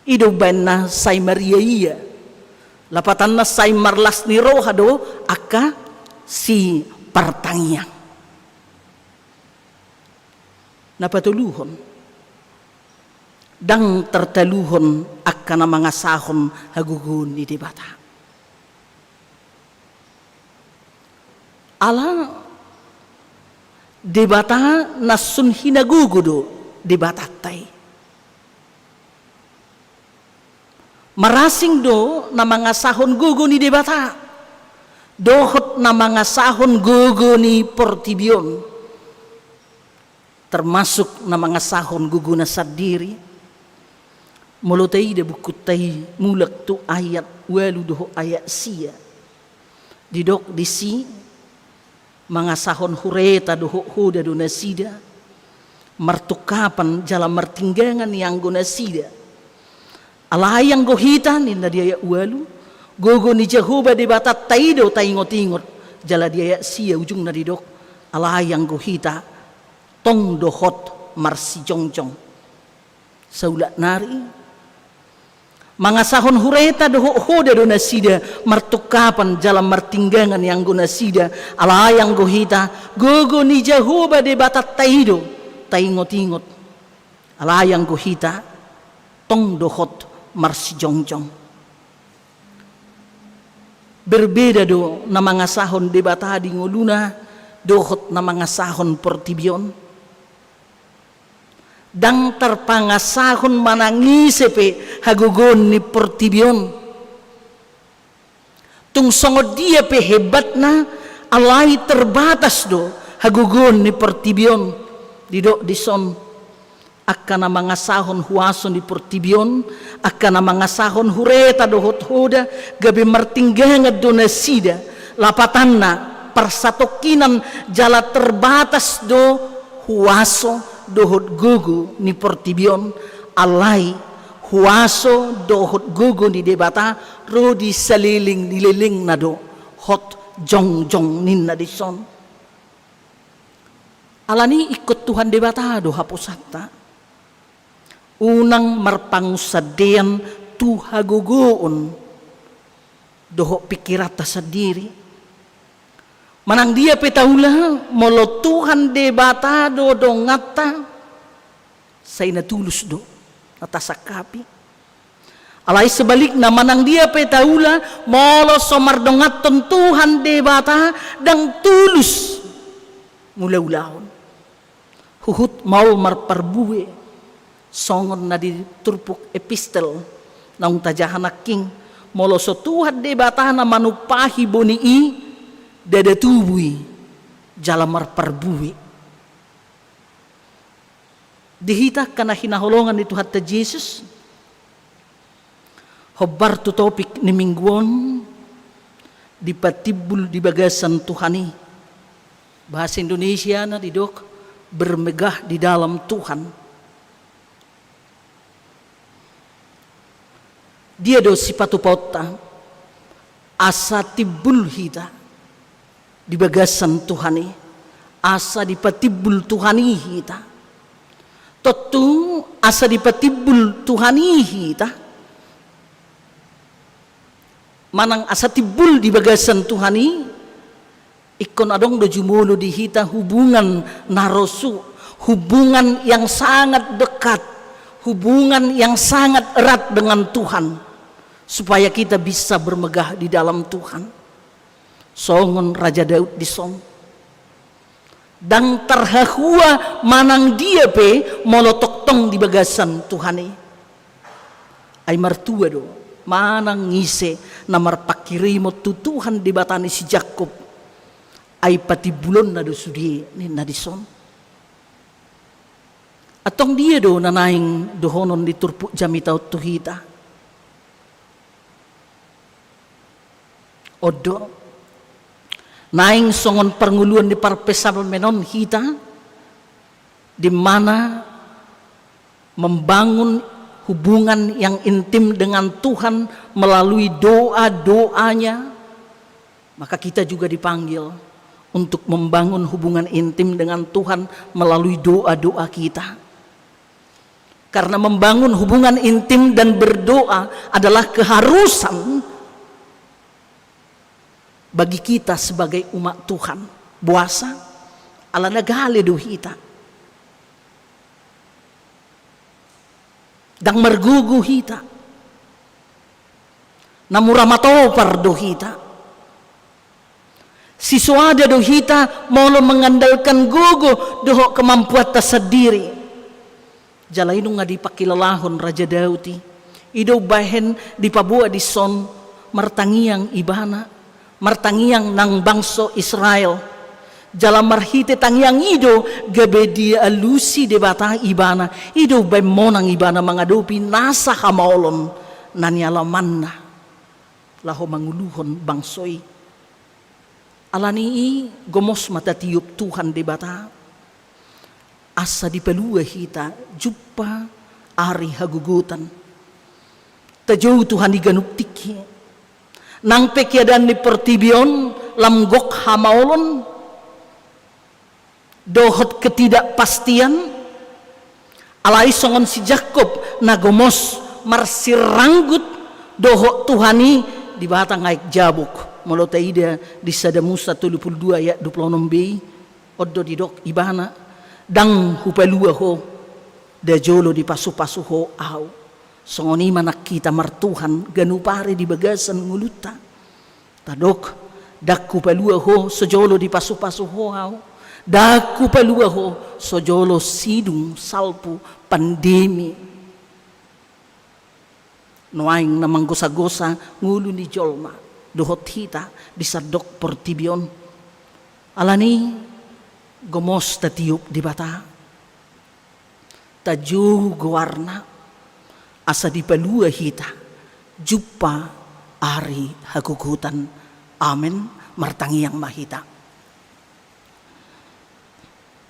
I do umbahen na sai mariaia. Lapatanna sai marlas ni roha do angka sipartangiang. Na patoluhon, ndang tartaluhon angka na mangasahon hagogoon ni Debata. Ala Debata na sun hinagogo do Debatanta i. Marasing do na mangasahon gogo ni Debata dohot na mangasahon gogo ni portibi on, termasuk na mangasahon gogona sandiri. Molo taida bukunta i mulak tu ayat ualu dohot ayat sia, didok disi: Mangasahon hureta dohot hoda do nasida, martungkapan jala martinggangan ianggo nasida. Alai anggo hita, ninna di ayat ualu, gogo ni Jahowa Debatanta i do taingotingot. Jala di ayat sia ujungna didok: Alai anggo hita, tong do hot marsijongjong. Saulak nari, mangasahon hureta dohot hoda do nasida, martungkapan jala martinggangan ianggo nasida. Alai anggo hita, gogo ni Jahowa Debatanta i do taingotingot. Alai anggo hita, tong do hot marsijongjong. Berbeda do na mangasahon Debata di ngoluna dohot na mangasahon portibi on. Ndang tarpangasahon manang ise pe hagogoon ni portibi on. Tung songon dia pe hebatna, alai terbatas do hagogoon ni portibi on. Didok dison, angka na mangasahon huaso ni portibi on, angka na mangasahon hureta dohot hoda, gabe martinggangan do nasida. Lapatanna, parsatongkinan jala terbatas do huaso dohot gogo ni portibi on. Alai huaso dohot gogo ni Debata ro di saleleng ni lelengna do, hot jongjong ninna dison. Alani i ingkon Tuhan Debata do haposatta. Unang marpangunsandean tu hagogoon dohot pingkiranta sandiri. Manang dia pe taula, molo Tuhan Debata do donganta, sai na tulus do na tasangkapi. Alai sebalikna, manang dia pe taula, molo so mardonganhon Tuhan Debata, ndang tulus mangulaulahon. Huhut maol marparbue, songon na di turpuk epistel naung tajaha nangkin, molo so Tuhan Debata na manumpahi boni i, ndada tubu i jala marparbue. Di hita angka na hinaholongan ni Tuhanta Jesus, hombar tu topik ni minggu on, dipatimbul di bagasan Tuhan i. Bahasa Indonesiana didok, bermegah di dalam Tuhan. Dia do sipatupaonta, asa timbul hita di bagasan Tuhan i, asa dipatimbul Tuhan i hita. Tontu asa dipatimbul Tuhan i hita, manang asa timbul di bagasan Tuhan i, ingkon adong do jumolo di hita hubungan na rosu, hubungan yang sangat dekat, hubungan yang sangat erat dengan Tuhan, supaya kita bisa bermegah di dalam Tuhan. Songon Raja Daud dison. Ndang tarhahua manang dia pe molo tongtong di bagasan Tuhan i. Ai martua do manang ise na marpanghirimon tu Tuhan Debata ni si Jakkob. Ai patimbulonna do sude ninna dison. Antong dia do na naeng dohonon ni turpuk jamita on tu hita? On do, naeng songon parngoluan ni parpsalmen on hita, di mana membangun hubungan yang intim dengan Tuhan melalui doa-doanya, maka kita juga dipanggil untuk membangun hubungan intim dengan Tuhan melalui doa-doa kita. Karena membangun hubungan intim dan berdoa adalah keharusan bagi kita sebagai umat Tuhan. Boasa? Ala na gale do hita. Ndang margogo hita. Na mura matopar do hita. Sisoada do hita molo mengandalkan gogo dohot kemampuanta sandiri. Jala i nunga dipangkilalahon Raja Daud i. I do umbahen dipaboa dison martangiang ibana, martangiang nang bangso Israel. Jala marhite tangiang i do gabe dialusi Debata ibana. I do umbahen monang ibana mangadopi nasa hamaolon na nialamanna laho manguluhon bangso i. Alani i gomos ma tatiop Tuhan Debata, asa dipalua hita jumpa ari hagogotan. Tajou Tuhan i ganup tingki. Nang pe keadaan ni portibi on lam gok hamaolon dohot ketidakpastian, alai songon si Jakkob na gomos marsiranggut dohot Tuhan i di batang aek Jabok. Molo taida di Sada Musa tolu pulu dua ayat dua pulu onom b i, on do didok ibana, ndang hupalua ho, nda jolo dipasupasu ho ahu. Songon i ma nang hita martuhan ganup ari di bagasan ngolunta. Tadok, ndang hupalua ho so jolo dipasupasu ho ahu, ndang hupalua ho so jolo sidung, salpu, pandemi. Nuaeng na manggosagosa ngolu ni jolma dohot hita di sandok portibi on. Alani Gomos tatiop Debata, tajou goarna, asa dipalua hita jumpa ari hagogotan. Amen. Martangiang ma hita.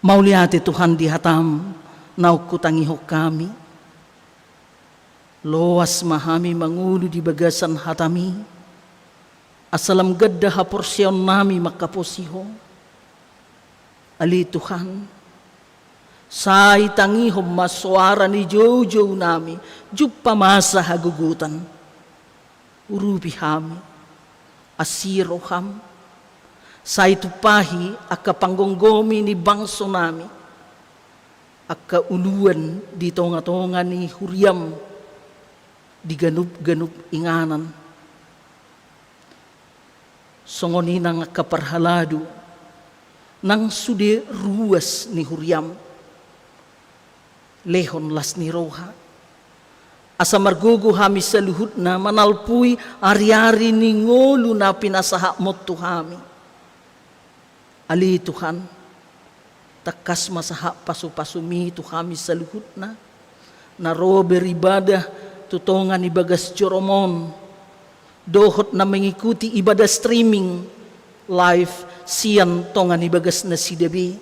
Mauliate Tuhan di hataM naung hutangihon hami. Loas ma hami mangolu di bagasan hataMi, asa lam ganda haporseaonnami mangkaposi Ho. Ale Tuhan, sai tangihon ma soara ni joujounami jumpa masa hagogotan. Urupi hami, asi rohaM, sai tumpahi angka panggomgomi ni bangsonami, angka uluan di tongatonga ni huriaM di ganup-ganup inganan. Songon i nang angka parhalado, nang sude ruas ni huriaM. Lehon las ni roha, asa margogo hami saluhutna manalpui ariari ni ngolu na pinasahatMon tu hami. Ale Tuhan, tangkas ma sahat pasupasuMi tu hami saluhutna, na ro beribadah tu tonga ni bagas joroMon, dohot na mengikuti ibadah streaming live sian tonga ni bagas nasida be.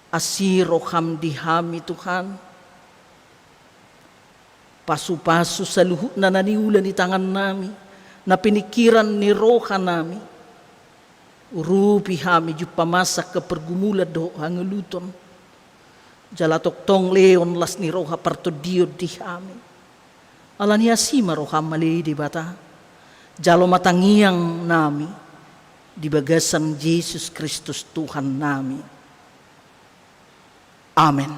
Asi rohaM di hami Tuhan. Pasupasu saluhutna na niula ni tangannami, na piningkiran ni rohanami. Urupi hami jumpa masa angka pargumulan dohot hangoluton. Jala tongtong lehon las ni roha partondion di hami. Ala ni asi ma rohaM ale Debata. Jalo ma tangiangnami di bagasan Jesus Kristus Tuhannami. Amen.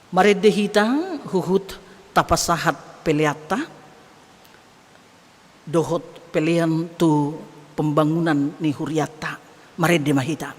Marende hita huhut tapasahat peleanta dohot pelean tu pembangunan ni hurianta. Marende ma hita.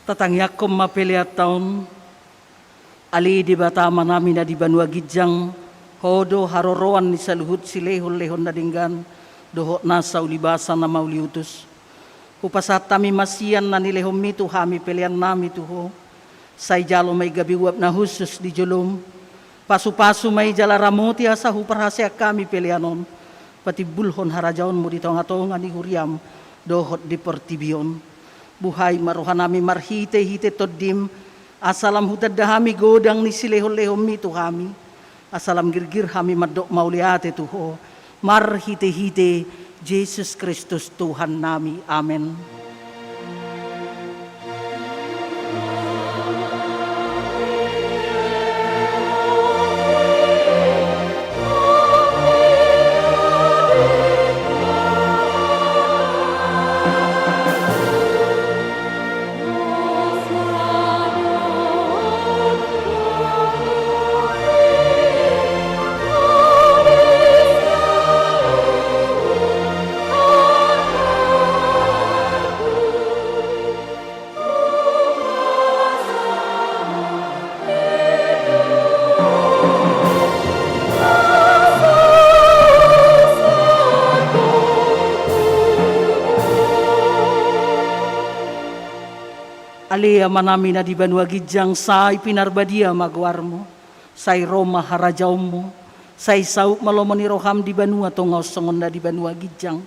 Tatangiangkon ma peleanta on. Ale Debata Amanami na di banua ginjang, Ho do haroroan ni saluhut silehonlehon na denggan dohot nasa ulibasa na mauliutus. Hupasahat hami ma sian na nilehonMi tu hami peleannami tu Ho. Sai jalo ma i gabe uap na hushus di joloM. Pasupasu ma i jala ramoti asa huparhaseang hami pelean on patimbulhon harajaonMu di tongatonga ni huriaM dohot di portibi on. Buhai ma rohanami marhitehite TondiM, asa lam hutanda hami godang ni silehonlehonMi tu hami, asa lam girgir hami mandok mauliate tu Ho, marhitehite Jesus Kristus Tuhannami. Amen. Ale Amanami na di banua ginjang, sai pinarbadia ma goarMu, sai ro ma harajaonMu, sai saut ma lomo ni rohaM di banua tonga on songon na di banua ginjang.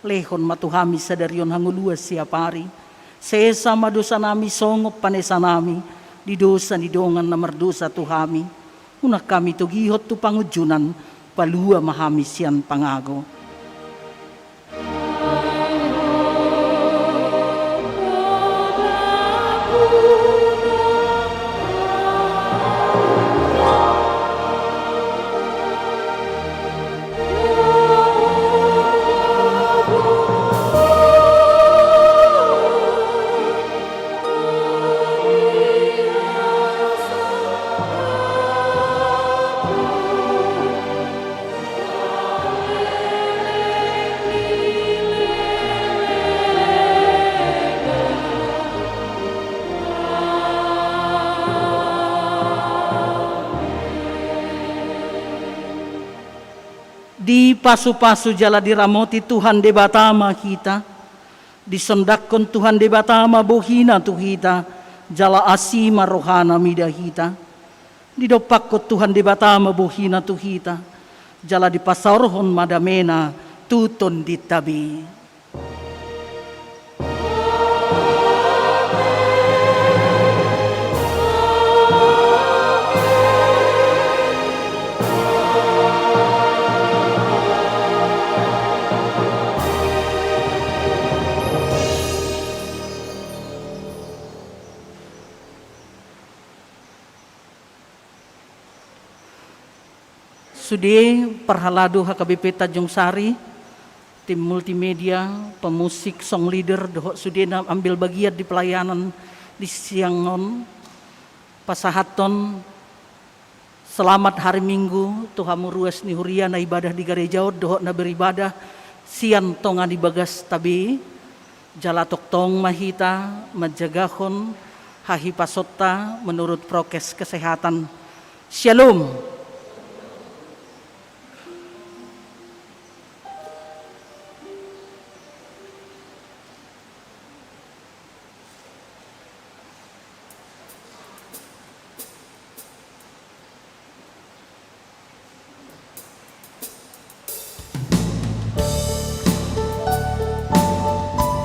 Lehon ma tu hami sadari on hangoluan siapari. Sesa ma dosanami songon panesanami di dosa ni dongan na mardosa tu hami. Unang hami togihon tu pangunjunan, palua ma hami sian pangago. Dipasupasu jala diramoti Tuhan Debata ma hita. Disondangkon Tuhan Debata ma bohiNa tu hita, jala asi ma rohaNa mida hita. Didompakkon Tuhan Debata ma bohiNa tu hita, jala dipasaorhon ma dameNa tu tondinta be. Sude parhalado H K B P Tanjung Sari, tim multimedia, pemusik, song leader, dohot sude na ambil bagian di pelayanan di siang on, pasahathon selamat hari Minggu tu hamu ruas ni huria na ibadah di gareja on dohot na beribadah sian tonga ni bagasta be. Jala tongtong ma hita manjagahon hahipasonta menurut prokes kesehatan. Shalom.